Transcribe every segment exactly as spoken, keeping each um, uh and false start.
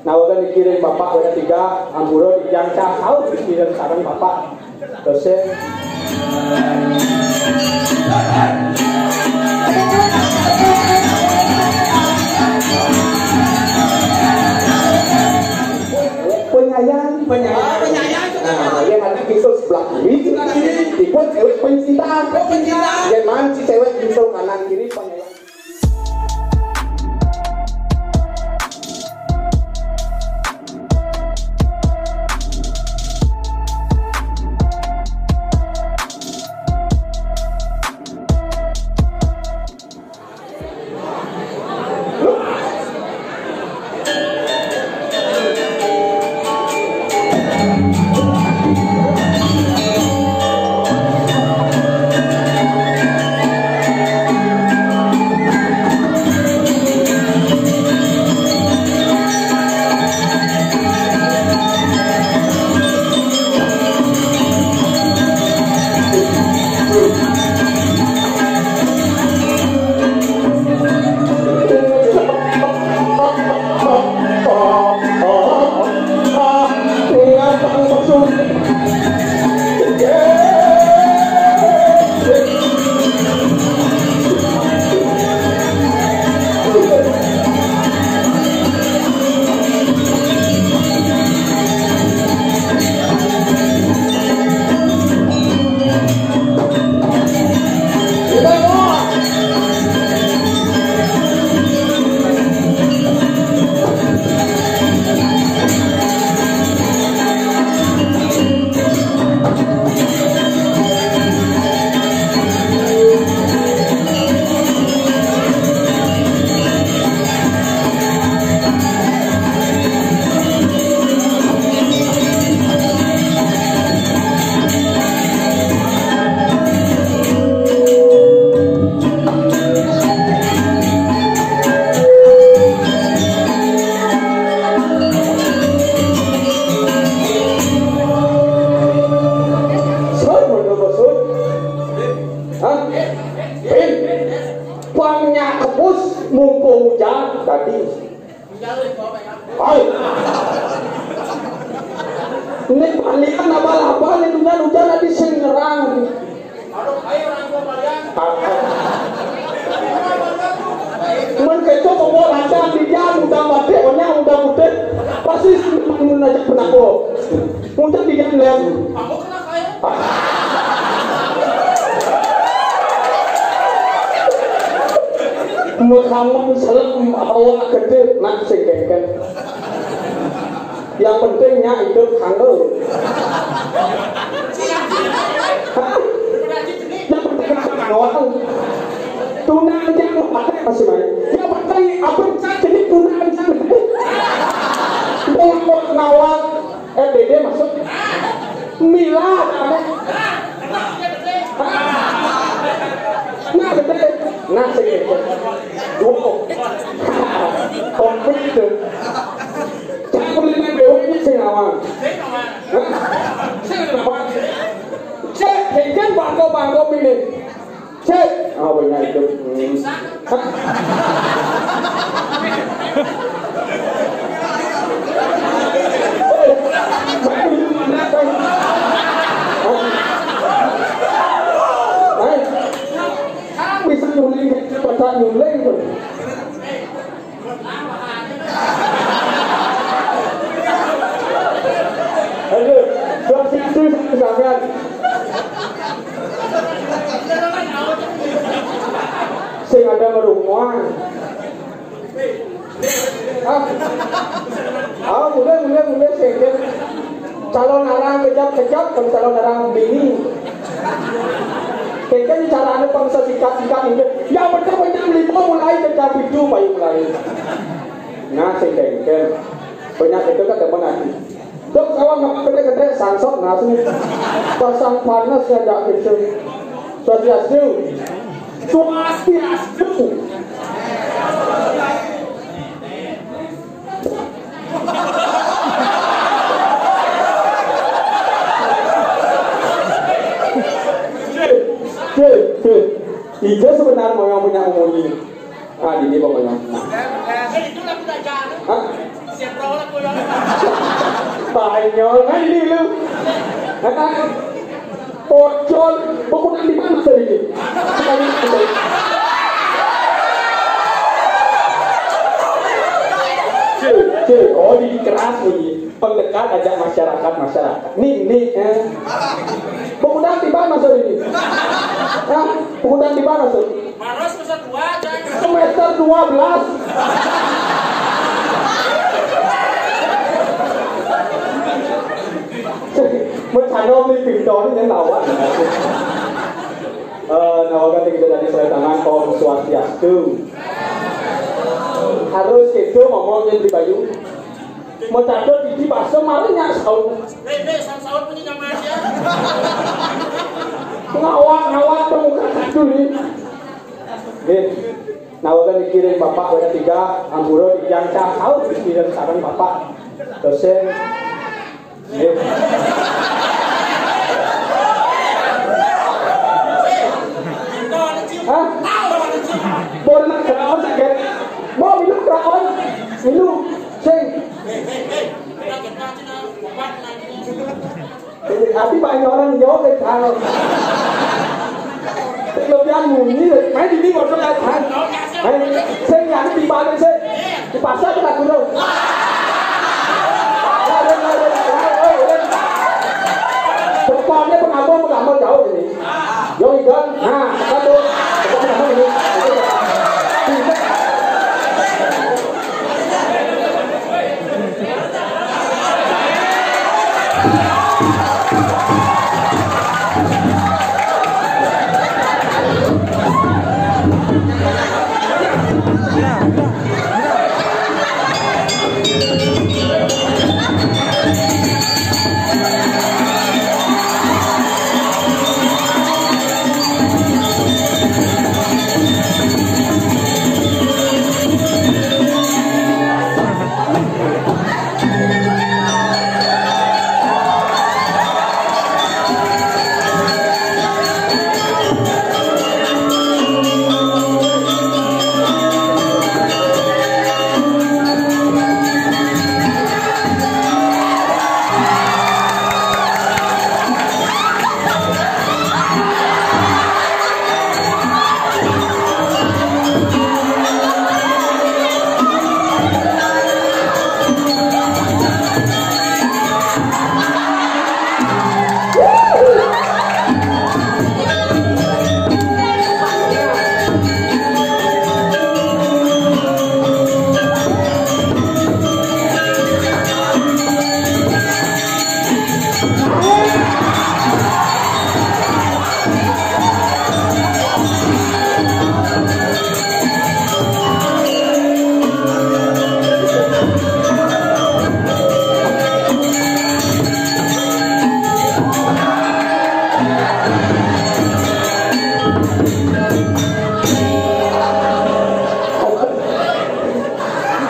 Nawegan dikirim Bapak wéh tiga, ampura titiang cah saut dikirim sareng Bapak. Dosen. Penyayang. Penyayang. Nah, yang ada pintu sebelah kiri, tipe cewek pencinta. Oh, pencinta. Yang mana si cewek pintu kanan kiri penyayang. Sun, mun nu sun. Hah? Pin. Pang nya kebus mumpung hujan tadi. Hai. Ini palian abal-abal ini hujan-hujan tadi sing nyerang. Mun kéto komo lancar di jalan udah mati, onya udah mudik. Pasti mun aja penako. Muncak di jalan. Muhammad Salam awak gedé nak sing kéngkén. Yang penting nya hidup kanggo. Yang penting kanggo. Tunangan yang pakai masih main. Yang penting apa jadi tunangan. Ngawal. Eh, Dédé masuk. Mila, apa? Nah, gedé. Nah, sing gedé. Wow. Komplit tuh. Campur lima dewa ini sing awang. Hah? Sing awang. Cek, sing kan bangko-bangko ini. Cek. Oh, benar itu. Hmm. Hah? Hah? Bisa nyuling, cepat nyuling tuh. Aduh, swastiastu sampean. Sing ada ngerunguan. Ah. Ah, mulai, mulai, mulai, sing. Calon arang kejap-kejap, kan calon arang bini. Kéngkén carane bangsa sikat-sikat ini. Ya bener, bener, lima mulai kejap itu, bayu mulai. Nah, sing kéngkén. Banyak itu kan teman aku. Dok, kawan, nggak gede-gede, sangsot, nah, sini. Pasang panas ya, nggak gitu. Swastiastu. Swastiastu. Cek, cek, cek. Ija sebenarnya mau yang punya umuni. Ah, ini pokoknya. Hah? Banyol kan ini lu. Pocol, pokoknya di mana tadi ini? Cil, cil, oh, di keras bunyi. Pendekat ajak masyarakat, masyarakat. Nih, nih, eh. Pokoknya di mana tadi ini? Hah? Pokoknya di mana tadi? Semester dua belas. Mau channel nih, pintu ini yang lawan. Eh, nah, oke, kita dari saya tangan, Om Swastiastu. Harus gitu ngomongnya di Bayu. Mau catat di bahasa malah nyak saut. Rene, saut-saut punya nama aja. Ngawak, ngawak, pemuka satu nih. Nggih. Nawakan dikirim Bapak wénten tiga, ampura titiang cah saut dikirim sareng Bapak dosen. Nggih. Hah? Boleh nak keraon sakit? Mau minum keraon? Minum. Sing. Ati banyolan yo wis halo. Yo pian munyi, main di minggu kan kan. Main sing yang di balik sih. Di pasar kita guru. Depannya pengampun, pengampun jauh ini. Yo ikan. Nah, satu. Depan pengampun ini.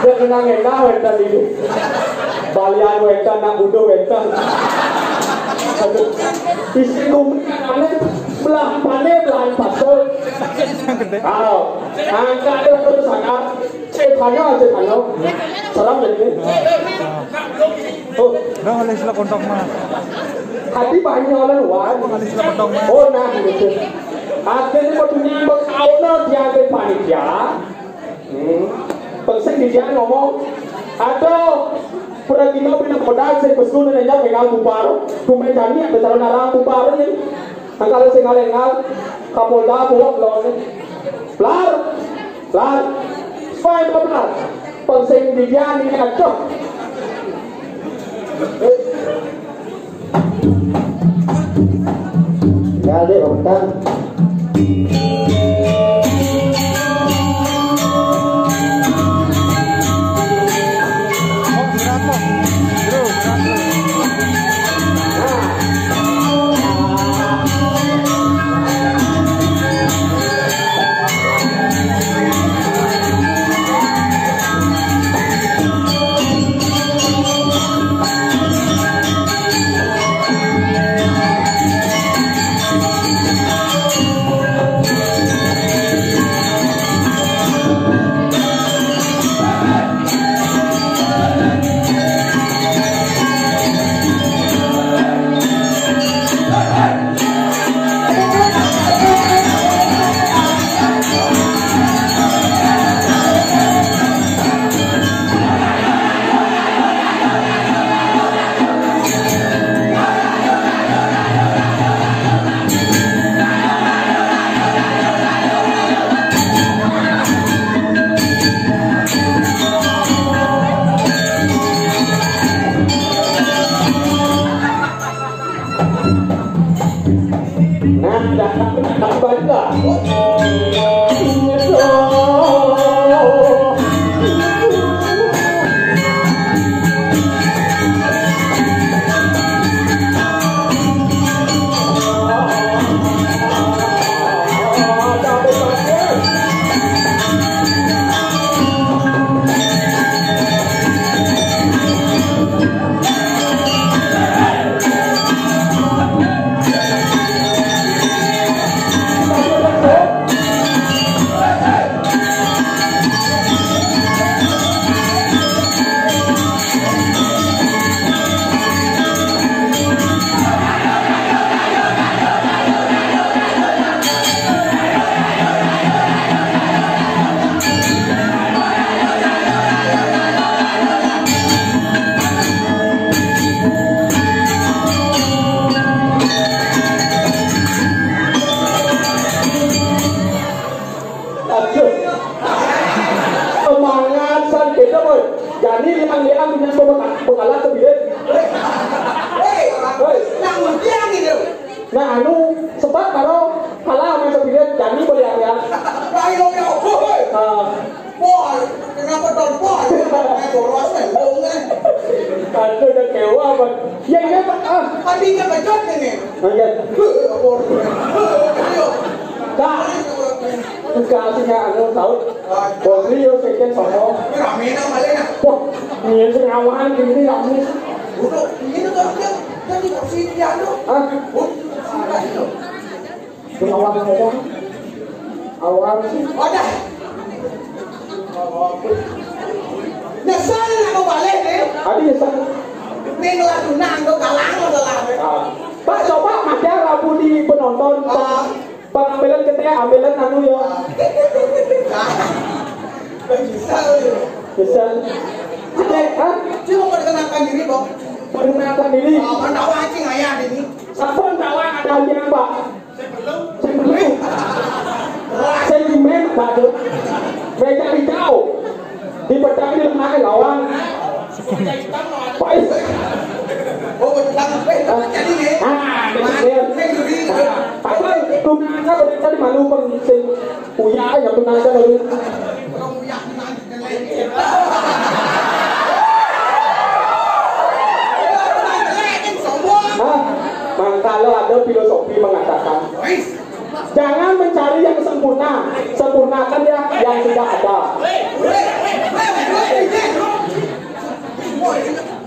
Kok kenang-kenang wénten iki. Balian wénten, nak butuh wénten. Aduh, isi rumah aneh, belah mana, belah pasal. Ayo, angkat terus angkat. Cek tanya, cek tanya. Salam jadi. Oh, udah oleh sila kontak mah. Tadi banyak orang luar. Oleh sila kontak mah. Oh, nah gitu. Akhirnya mau tunjuk mau tahu, nah, dia ada panitia. Hmm. Pang sing disian ngomong, "Aduh, pura kino pinang modal sing pesu nang nyok engal bupar. Tumben jani ada calon arang bupar ni. Angkal sing engal engal, Kapolda buat lo ni. Blar, blar, fine blar. Pang sing disian ni aduh." Ya, dek, Om Tan. Aduh. Semangat san kita, boy. Jadi liang-liang punya pemeka-, pengalaman sebilik. Hei, hei. Nah, anu, sebab kalau kalah main sebilik, jadi beliang-liang. Baik, lo, ya, boy. Ah. Wah, kenapa tahun wah? Eh, boros, eh, bohong, eh. Aduh, udah kecewa, Bang. Ya, iya, Pak. Ah. Tadinya bacot ini. Oke. Heh, apa? Heh, iya. Kak, enggak sih, Kak, anu, tahu. Ah. Bang Rio, saya kan sama. Ini rame nang balik, nah. Wah, ini sing awan, ini rame. Udah, ini tuh, kan, kan di kursi dia, anu. Ah. Oh, sudah, itu. Awan apa? Awan. Wadah. Nyesel nak mau balik, eh? Adi nyesel. Ning lah tunang, kok kalah, kalah, eh? Ah. Pak, coba maca lagu di penonton. Ah. Bang ambilan kita, ambilan anu ya. Ah. Nyesel. Nyesel. Oke, hah? Cuma perkenalkan diri, Bang. Perkenalkan diri. Ah, mana tahu anjing ayah ini. Siapa yang tahu ada anjing, Pak? Sing belum. Sing belum. Sing dimen, Pak. Meja hijau. Di petang di lemari lawang. Pak. Oh, petang. Eh, jadi nih. Ah, ini dia. Sing duri. Apa? Tunangan udah tadi malu, Bang. Sing uya ya tunangan udah. Orang uya. Hah? Maka lo ada filosofi mengatakan, jangan mencari yang sempurna, sempurnakan ya yang sudah ada.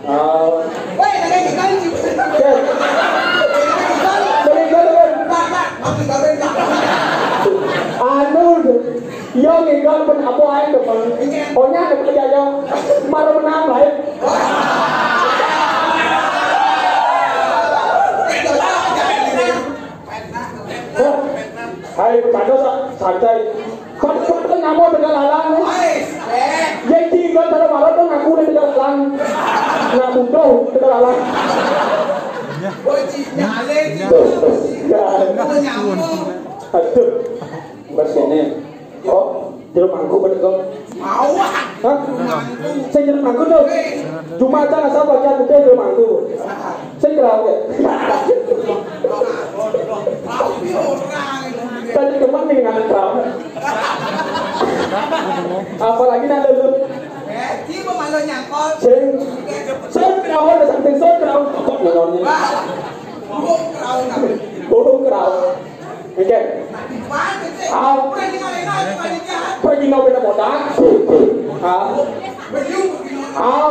Oh. Oke. Dari dulu kan. Anu, iya, ngigal pun apa ae to, Bang. Pokoknya ada kerja yang marah menang lah, ya. Hai, bercanda sa-, santai. Kan, kan, kan nyamu dengan lalang. Ya, tinggal pada malam tuh ngaku dengan lalang. Ngaku tuh dengan lalang. Ya. Aduh. Bukan sini. Oh, jeruk mangkuk bener kok. Mau ah. Hah? Mangkuk. Saya jeruk mangkuk tuh. Cuma aja nggak sabar ya, bukan jeruk mangkuk. Saya kira ya. Tadi teman nih nggak tahu. Apalagi nanti lu. Eh, dia mau malu nyangkol. Sing. Sing kerawan, sing sing kerawan. Kok nontonnya? Wah. Burung kerawan. Burung kerawan. Oke. Pergi mau pindah kota. Ah. Ah.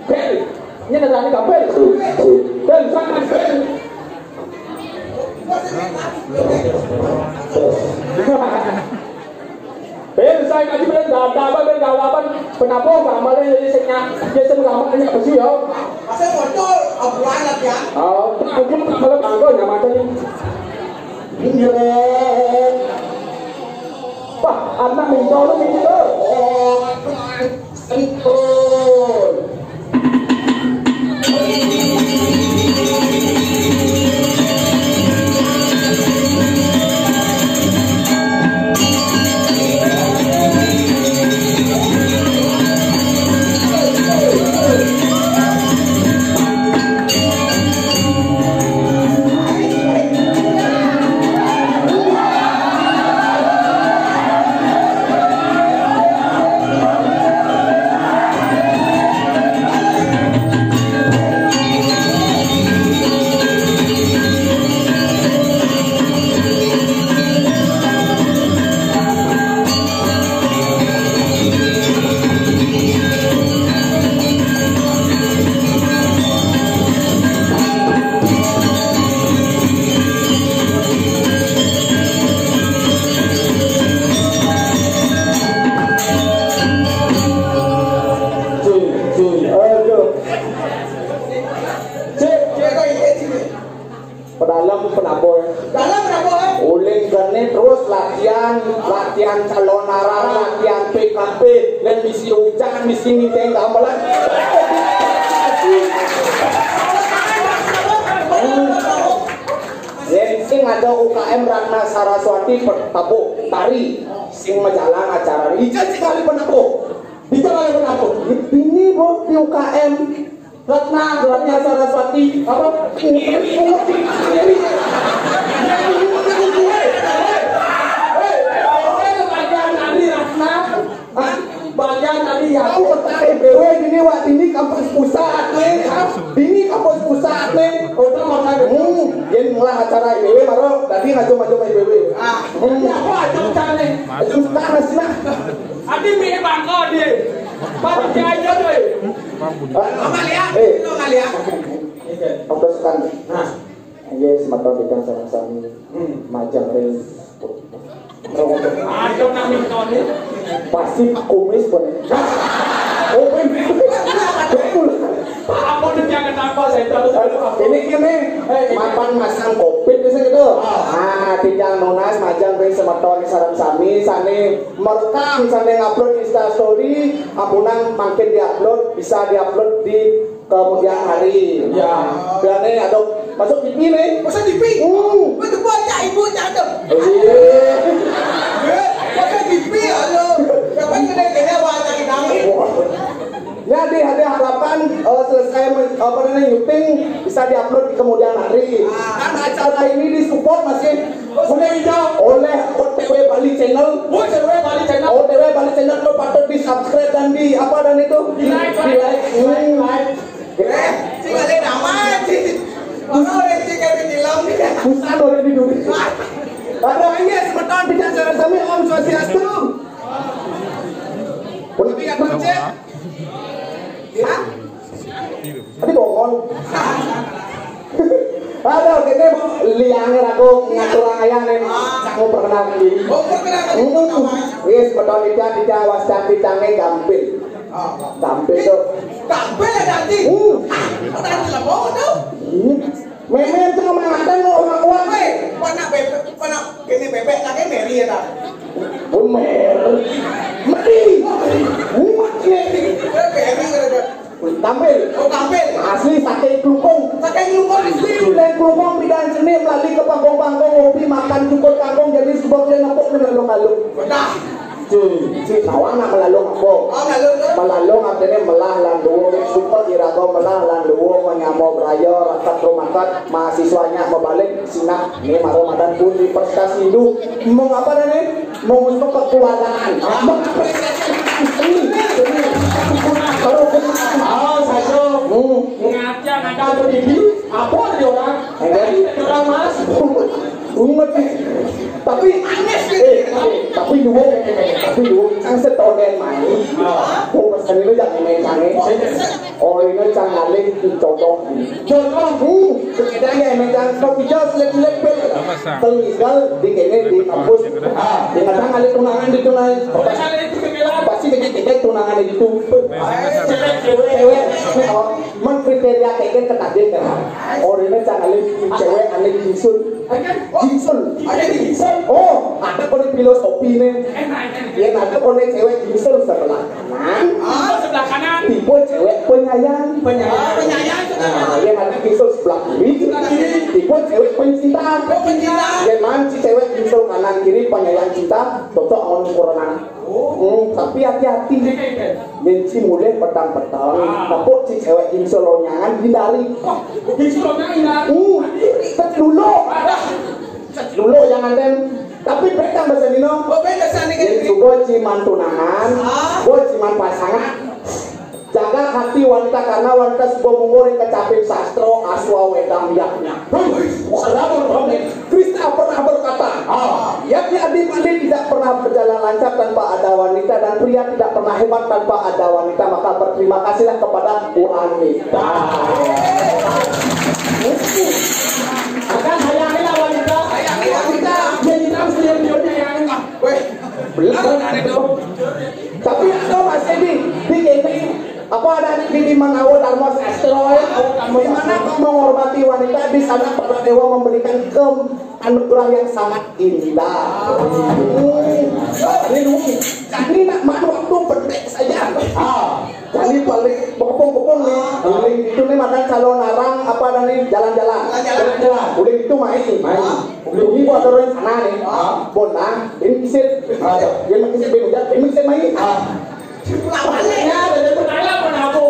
Bel. Ini ada tadi kabel. Bel, sana, bel. Bel, saya ngaji bel, gak ada apa, bel, gak ada apa. Kenapa gak malah jadi senya, jadi senya gak malah besi ya? Masa bocor, abu anak ya? Oh, aku tak malah bangga ya macam ini. Ini wah, anak minta lu minta. Cek, cek kok iya sih. Pedalem penabuh. Dalem penabuh, eh? Uling geni terus latihan, latihan calonarang, latihan P K P, dan misi ucang, misi nginteng gamelan. Yen sing ada U K M Ratna Saraswati pe-, tabuh tari, sing majalan acara. Ijen sing kali penabuh. Bisa kali penabuh. Ini, Bu, di U K M. Ratna, Ratna Saraswati, apa? Ngiri, ngiri, ngiri. Ngiri, ngiri, ngiri. Hei, hei, bagian tadi Ratna. Hah? Bagian tadi ya. Tahu, I B W ini, Wak, ini kampus pusat nih. Ini kampus pusat nih. Oh, itu makanya. Hmm, dia ngelah acara I B W, baru tadi ngajum-ngajum I B W. Ah, hmm. Ini apa aja cara nih? Aja sana, sini. Adi mi bangko di. Panitia aja deh. Amalia, eh. Itu Amalia. Oke, sekarang. Nah. Iya, semeton tiang sareng sami. Hmm. Majeng ring. Ayo nang mitoni. Pasti kumis pun. Oh, betul. Apa tuh jangan tambah saya terus. Ini, ini, eh, mapan masang covid bisa gitu. Ah. Nah, tiang nunas majeng ring semeton sareng sami, sane merekam, sane ngupload Insta story, ampunang mangkin diupload, bisa diupload di kemudian hari. Ya. Biar nih ada masuk T V nih. Masuk T V? Hmm. Betul buat cak ibu cak tu. Iya. Eh, masuk T V, halo. Siapa yang kena kena wajah kita? Wah. Jadi, ada harapan, eh, selesai men-, apa namanya, syuting, bisa diupload di kemudian hari. Ah. Dan acara ini disupport masih oleh, oleh O T W Bali Channel. O T W Bali Channel. O T W Bali Channel itu patut di-subscribe dan di apa dan itu? Di-like, di-like. Hmm. Eh, sing ada nama sih. Mana orang sing ada di dalam ni? Bukan orang di dunia. Ada aja semeton bicara sami, Om Swastiastu. Boleh ingat, Cek? Ya? Tadi bongol. Aduh, kita liangnya aku ngatur ayah nih. Mau perkenalkan diri. Oh, perkenalkan diri. Hmm. Wis, betul, tidak, tidak, was, tidak, tidak, gampil. Ah. Gampil tuh. Gampil ya, nanti. Hmm. Ah, nanti lah, mau tuh. Hmm. Meme itu mengatakan mau orang kuat. Weh, panak bebek, panak ini bebek, tak kayak Mary ya, tak? Pun Mary. Mary. Umat Mary. Eh, Mary, Mary. Tampil. Oh, tampil. Asli saking Klungkung. Saking Klungkung asli. Tulen Klungkung pindah sini melalui ke panggung-panggung, ngopi, makan, cukur kangkung, jadi sebab dia nepuk dengan lo-lo. Bedah. Cuy, cuy, tahu anak melalung apa? Oh, melalung tu. Melalung artinya melah lan dhuwur, super iraga melah lan dhuwur, menyama braya, rakat rumakat, mahasiswanya mebalik, sinah, ni mara madan pun di perkas Hindu. Mengapa dah ni? Mengusung kekuatan. Ah. Mengapresiasi seni, seni. Baru kenal. Oh, satu. Hmm. Ngaca nakal tu diri. Apa dia orang? Enggak. Dari orang mas. Umat. Tapi, eh, tapi dua, tapi dua. Sang setonen mai. Ah. Kok pesan itu jangan main sange. Oh, ini sang alih jodoh. Jodoh. Hmm. Sekedar ya, main sang. Tapi jauh selek-selek, Bel. Apa, Sang? Tinggal di kene di kampus. Ah. Yang ada ngalih tunangan di tunai. Apa, Sang? Pasti dikit-dikit tunangan itu. Cewek, cewek. Oh, men kriteria kayak gitu tadi kan. Orangnya cang alih cewek, alih gingsul. Gingsul. Ada gingsul. Oh, ada kode filosofi nih. Yang ada kode cewek gingsul sebelah kanan. Ah, sebelah kanan. Tipe cewek penyayang. Penyayang. Ah, penyayang. Nah, yang ada gingsul sebelah kiri. Sebelah kiri. Tipe cewek pencinta. Oh, pencinta. Yang mana si cewek gingsul kanan kiri penyayang cinta, cocok sama ukuran anak. Oh. Hmm, tapi hati-hati. Yen ci mulih petang-petang, ah, nepuk ci cewek gingsul lonyangan, hindari. Oh, gingsul lonyangan hindari. Hmm, cek dulu. Cek dulu yang nganten. Tapi beda bahasa dino. Oh, beda sani kan. Yen suba ci man tunangan, ah, suba ci man pasangan. Jaga hati wanita karena wanita suba mungkur ing kecaping sastra aswa wedang yaknya. Wih, salah, Bang. Krishna pernah berkata, ah, yakni Adi Pandi tidak pernah berjalan lancar tanpa ada wanita dan pria tidak pernah hebat tanpa ada wanita, maka berterima kasihlah kepada wanita. Akan sayangilah wanita. Sayangilah wanita. Dia tidak mesti yang dia yang. Weh, benar kan itu? Tapi itu masih di, di ini, apa Pada di mana Darma Sastra, di mana menghormati wanita, di sana para dewa memberikan ke anugerah yang sangat indah. Hmm. Ini dulu, ini nak makan waktu pendek saja. Ah, ini paling bekepung-kepung nih. Paling itu nih makan calon narang apa dan nih jalan-jalan. Jalan-jalan. Udah itu main. Main. Udah itu ada orang sana nih. Ah. Bonang, ini kisit. Ah, ya. Dia makin kisit, dia makin kisit main. Ah. Lawannya ada di Thailand pun aku.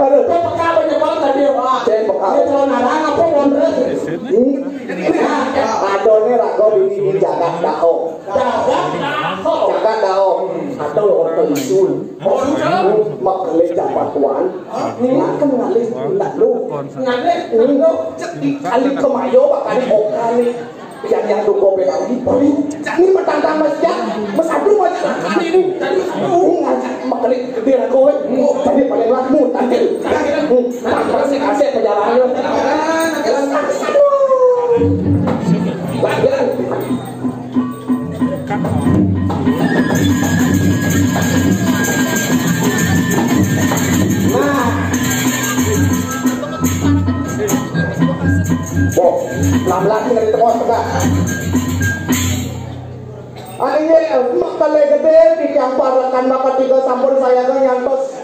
Aduh. Dia peka banyak banget tadi. Wah. Saya peka. Dia calon narang apa Wondres? Hmm. Nah, ya. Adone rago di, di jagat dao. Jagat dao. Jagat dao. Atau orang Isun. Oh, lu tahu? Makanya jabat tuan. Hah? Ini kan ngalih, nggak lu. Ngalih, lu. Cek di kali kemayo, bakal di okali. Yang, yang tuko pe kali, paling jani matantang Mas Jan, Mas Abdul, Mas Jan, ini, tadi, aduh, ngajak makalik gede aku, eh. Tadi paling laku, tadi. Tadi, tadi, kasih, kasih perjalanan. Aduh. Nah. Boh, lam lagi dari tengah tengah. Ah, iya, makale gede di kampar rekan maka tiga sampun saya ke nyantos